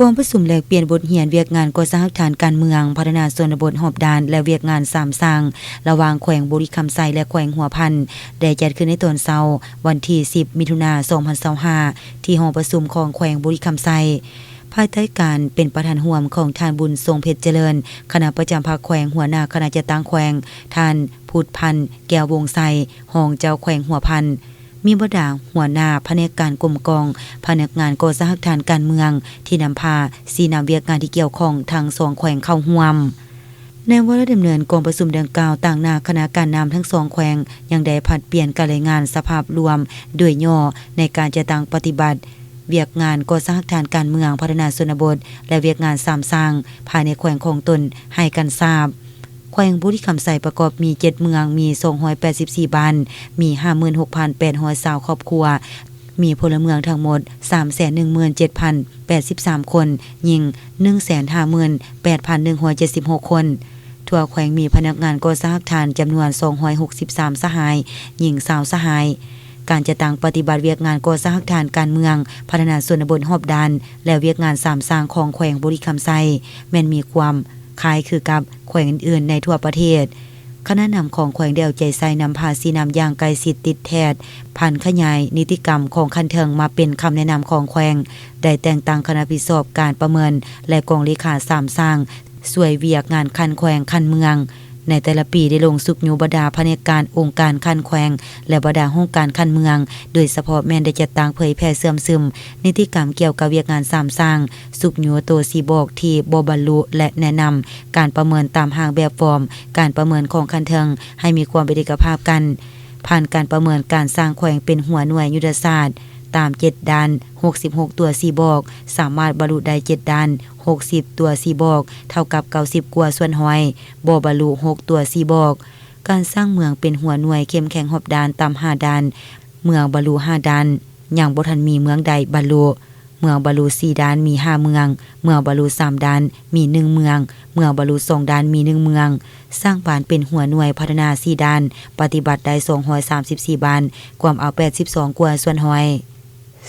ກອງປະຊຸມແລກປ່ຽນບົດຮຽນວຽກງານກໍ່ສ້າງຮາກຖານການເມືອງ, ພັດທະນາຊົນນະບົດຮອບດ້ານ ແລະ ວຽກງານສາມສ້າງ ລະຫວ່າງແຂວງບໍລິຄຳໄຊ ແລະ ແຂວງຫົວພັນ ໄດ້ຈັດຂຶ້ນໃນຕອນເຊົ້າ ວັນທີສິບ ມິຖຸນາ ສອງພັນຊາວຫ້າ ທີ່ຫໍປະຊຸມຂອງແຂວງບໍລິຄຳໄຊ ພາຍໃຕ້ການເປັນປະທານຮ່ວມຂອງທ່ານ ບຸນຊົງ ເພັດຈະເລີນ ຄະນະປະຈຳພັກແຂວງ, ຫົວໜ້າຄະນະຈັດຕັ້ງແຂວງ, ທ່ານ ພຸດພັນ ແກ້ວວົງໄຊ ຮອງເຈົ້າແຂວງຫົວພັນ, ມີບັນດາຫົວໜ້າພະແນກການກົມກອງ, ພະນັກງານກໍ່ສ້າງຮາກຖານການເມືອງ ທີ່ນຳພາຊີ້ນຳວຽກງານທີ່ກ່ຽວຂ້ອງທັງສອງແຂວງເຂົ້າຮ່ວມ. ໃນວາລະດຳເນີນກອງປະຊຸມດັ່ງກ່າວ, ຕາງໜ້າຄະນະການນຳທັງສອງແຂວງ ຍັງໄດ້ຜັດປ່ຽນການລາຍງານສະພາບລວມໂດຍຫຍໍ້ ໃນການຈັດຕັ້ງປະຕິບັດວຽກງານກໍ່ສ້າງຮາກຖານການເມືອງ, ພັດທະນາຊົນນະບົດ ແລະ ວຽກງານສາມສ້າງ ພາຍໃນແຂວງຂອງຕົນໃຫ້ກັນຊາບ. ແຂວງບໍລິຄຳໄຊປະກອບມີເຈັດເມືອງ, ມີສອງຮ້ອຍແປດສິບສີ່ບ້ານ, ມີຫ້າໝື່ນຫົກພັນແປດຮ້ອຍຊາວຄອບຄົວ, ມີພົນລະເມືອງທັງໝົດສາມແສນໜຶ່ງໝື່ນເຈັດພັນແປດສິບສາມຄົນ, ຍິງໜຶ່ງແສນຫ້າໝື່ນແປດພັນໜຶ່ງຮ້ອຍເຈັດສິບຫົກຄົນ. ທົ່ວແຂວງມີພະນັກງານກໍ່ສ້າງຮາກຖານຈຳນວນສອງຮ້ອຍຫົກສິບສາມສະຫາຍ, ຍິງຊາວສະຫາຍ. ການຈັດຕັ້ງປະຕິບັດວຽກງານກໍ່ສ້າງຮາກຖານການເມືອງ, ພັດທະນາຊົນນະບົດຮອບດ້ານ ແລະ ວຽກງານສາມສ້າງຂອງແຂວງບໍລິຄຳໄຊ ແມ່ນມີຄວາມຄ້າຍຄືກັບແຂວງອື່ນໆໃນທົ່ວປະເທດ. ຄະນະນຳຂອງແຂວງໄດ້ເອົາໃຈໃສ່ນຳພາຊີ້ນຳຢ່າງໃກ້ຊິດຕິດແທດ, ຜັນຂະຫຍາຍນິຕິກຳຂອງຂັ້ນເທິງມາເປັນຄຳແນະນຳຂອງແຂວງ, ໄດ້ແຕ່ງຕັ້ງຄະນະຜິດຊອບການປະເມີນ ແລະ ກອງເລຂາສາມສ້າງ ຊ່ວຍວຽກງານຂັ້ນແຂວງ, ຂັ້ນເມືອງ. ໃນແຕ່ລະປີໄດ້ລົງຊຸກຍູ້ບັນດາພະແນກການ, ອົງການຂັ້ນແຂວງ ແລະ ບັນດາຫ້ອງການຂັ້ນເມືອງ, ໂດຍສະເພາະແມ່ນໄດ້ຈັດຕັ້ງເຜີຍແຜ່ເຊື່ອມຊຶມນິຕິກຳກ່ຽວກັບວຽກງານສາມສ້າງ, ຊຸກຍູ້ໂຕຊີ້ບອກທີ່ບໍ່ບັນລຸ ແລະ ແນະນຳການປະເມີນຕາມຮ່າງແບບຟອມການປະເມີນຂອງຂັ້ນເທິງໃຫ້ມີຄວາມເປັນເອກະພາບກັນ, ຜ່ານການປະເມີນການສ້າງແຂວງເປັນຫົວໜ່ວຍຍຸດທະສາດຕາມເຈັດດ້ານ, ຫົກສິບຫົກຕົວຊີ້ບອກ ສາມາດບັນລຸໄດ້ເຈັດດ້ານ, ຫົກສິບຕົວຊີ້ບອກ ເທົ່າກັບເກົ້າສິບກວ່າສ່ວນຮ້ອຍ, ບໍ່ບັນລຸຫົກຕົວຊີ້ບອກ. ການສ້າງເມືອງເປັນຫົວໜ່ວຍເຂັ້ມແຂງຮອບດ້ານຕາມຫ້າດ້ານ, ເມືອງບັນລຸຫ້າດ້ານ ຍັງບໍ່ທັນມີເມືອງໃດບັນລຸ. ເມືອງບັນລຸສີ່ດ້ານມີຫ້າເມືອງ, ເມືອງບັນລຸສາມດ້ານມີໜຶ່ງເມືອງ, ເມືອງບັນລຸສອງດ້ານມີໜຶ່ງເມືອງ. ສ້າງບ້ານເປັນຫົວໜ່ວຍພັດທະນາສີ່ດ້ານ ປະຕິບັດໄດ້ສອງຮ້ອຍສາມສິບສີ່ບ້ານ, ກວມເອົາແປດສິບສອງກວ່າສ່ວນຮ້ອຍ.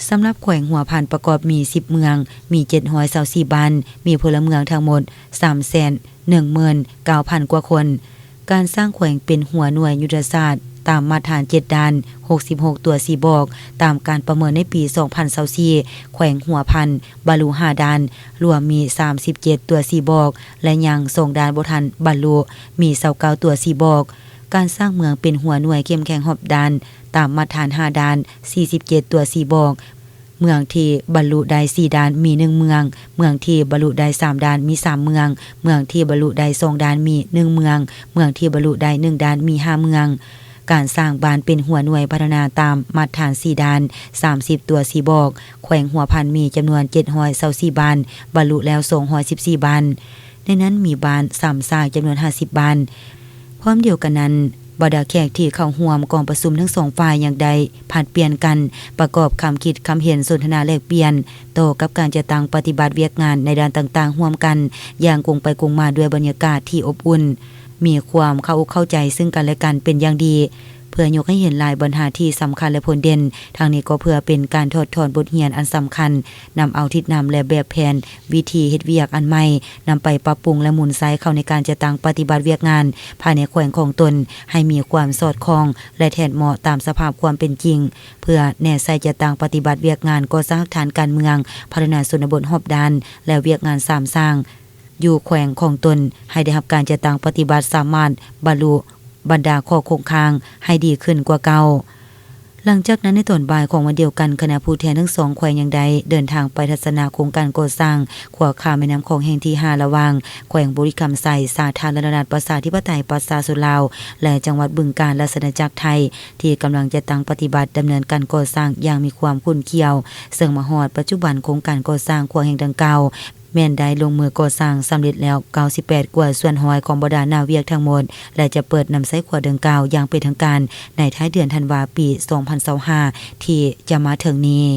ສຳລັບແຂວງຫົວພັນປະກອບມີສິບເມືອງ, ມີເຈັດຮ້ອຍຊາວສີ່ບ້ານ, ມີພົນລະເມືອງທັງໝົດສາມແສນໜຶ່ງໝື່ນເກົ້າພັນກວ່າຄົນ. ການສ້າງແຂວງເປັນຫົວໜ່ວຍຍຸດທະສາດຕາມມາດຖານເຈັດດ້ານ, ຫົກສິບຫົກຕົວຊີ້ບອກ, ຕາມການປະເມີນໃນປີສອງພັນຊາວສີ່ ແຂວງຫົວພັນບັນລຸຫ້າດ້ານ, ລວມມີສາມສິບເຈັດຕົວຊີ້ບອກ ແລະ ຍັງສອງດ້ານບໍ່ທັນບັນລຸ, ມີຊາວເກົ້າຕົວຊີ້ບອກ. ການສ້າງເມືອງເປັນຫົວໜ່ວຍເຂັ້ມແຂງຮອບດ້ານ ຕາມມາດຖານຫ້າດ້ານ, ສີ່ສິບເຈັດຕົວຊີ້ບອກ. ເມືອງທີ່ບັນລຸໄດ້ສີ່ດ້ານມີໜຶ່ງເມືອງ, ເມືອງທີ່ບັນລຸໄດ້ສາມດ້ານມີສາມເມືອງ, ເມືອງທີ່ບັນລຸໄດ້ສອງດ້ານມີໜຶ່ງເມືອງ, ເມືອງທີ່ບັນລຸໄດ້ໜຶ່ງດ້ານມີຫ້າເມືອງ. ການສ້າງບ້ານເປັນຫົວໜ່ວຍພັດທະນາຕາມມາດຖານສີ່ດ້ານ, ສາມສິບຕົວຊີ້ບອກ, ແຂວງຫົວພັນມີຈຳນວນເຈັດຮ້ອຍຊາວສີ່ບ້ານ, ບັນລຸແລ້ວສອງຮ້ອຍສິບສີ່ບ້ານ. ໃນນັ້ນມີບ້ານຊຳຊາກຈຳນວນຫ້າສິບບ້ານ. ພ້ອມດຽວກັນນັ້ນ, ບັນດາແຂກທີ່ເຂົ້າຮ່ວມກອງປະຊຸມທັງສອງຝ່າຍຍັງໄດ້ຜັດປ່ຽນກັນປະກອບຄຳຄິດຄຳເຫັນ, ສົນທະນາແລກປ່ຽນຕໍ່ກັບການຈັດຕັ້ງປະຕິບັດວຽກງານໃນດ້ານຕ່າງໆຮ່ວມກັນຢ່າງກົງໄປກົງມາດ້ວຍບັນຍາກາດທີ່ອົບອຸ່ນ, ມີຄວາມເຂົ້າອົກເຂົ້າໃຈເຊິ່ງກັນແລະກັນເປັນຢ່າງດີ, ເພື່ອຍົກໃຫ້ເຫັນຫຼາຍບັນຫາທີ່ສຳຄັນ ແລະ ພົ້ນເດັ່ນ. ທັງນີ້ກໍເພື່ອເປັນການຖອດຖອນບົດຮຽນອັນສຳຄັນ, ນຳເອົາທິດນຳ ແລະ ແບບແຜນວິທີເຮັດວຽກອັນໃໝ່ ນຳໄປປັບປຸງ ແລະ ໝູນໃຊ້ເຂົ້າໃນການຈັດຕັ້ງປະຕິບັດວຽກງານພາຍໃນແຂວງຂອງຕົນ ໃຫ້ມີຄວາມສອດຄ່ອງ ແລະ ແທດເໝາະຕາມສະພາບຄວາມເປັນຈິງ, ເພື່ອແນໃສ່ຈັດຕັ້ງປະຕິບັດວຽກງານກໍ່ສ້າງຮາກຖານການເມືອງ, ພັດທະນາຊົນນະບົດຮອບດ້ານ ແລະ ວຽກງານສາມສ້າງ ຢູ່ແຂວງຂອງຕົນ ໃຫ້ໄດ້ຮັບການຈັດຕັ້ງປະຕິບັດສາມາດບັນລຸບັນດາຂໍ້ຄົງຄ້າງໃຫ້ດີຂຶ້ນກວ່າເກົ່າ. ຫຼັງຈາກນັ້ນໃນຕອນບ່າຍຂອງວັນດຽວກັນ, ຄະນະຜູ້ແທນທັງສອງແຂວງຍັງໄດ້ເດີນທາງໄປທັດສະນະໂຄງການກໍ່ສ້າງຂົວຂ້າມແມ່ນ້ຳຂອງແຫ່ງທີຫ້າ ລະຫວ່າງແຂວງບໍລິຄຳໄຊ ສາທາລະນະລັດປະຊາທິປະໄຕປະຊາຊົນລາວ ແລະ ຈັງຫວັດບຶງການ ລາຊະອານາຈັກໄທ ທີ່ກຳລັງຈັດຕັ້ງປະຕິບັດດຳເນີນການກໍ່ສ້າງຢ່າງມີຄວາມຂຸ້ນຂ້ຽວ, ເຊິ່ງມາຮອດປັດຈຸບັນໂຄງການກໍ່ສ້າງຂົວແຫ່ງດັ່ງກ່າວ ແມ່ນໄດ້ລົງມືກໍ່ສ້າງສຳເລັດແລ້ວເກົ້າສິບແປດກວ່າສ່ວນຮ້ອຍຂອງບັນດາໜ້າວຽກທັງໝົດ ແລະ ຈະເປີດນຳໃຊ້ຂົວດັ່ງກ່າວຢ່າງເປັນທາງການໃນທ້າຍເດືອນທັນວາ ປີສອງພັນຊາວຫ້າ ທີ່ຈະມາເຖິງນີ້.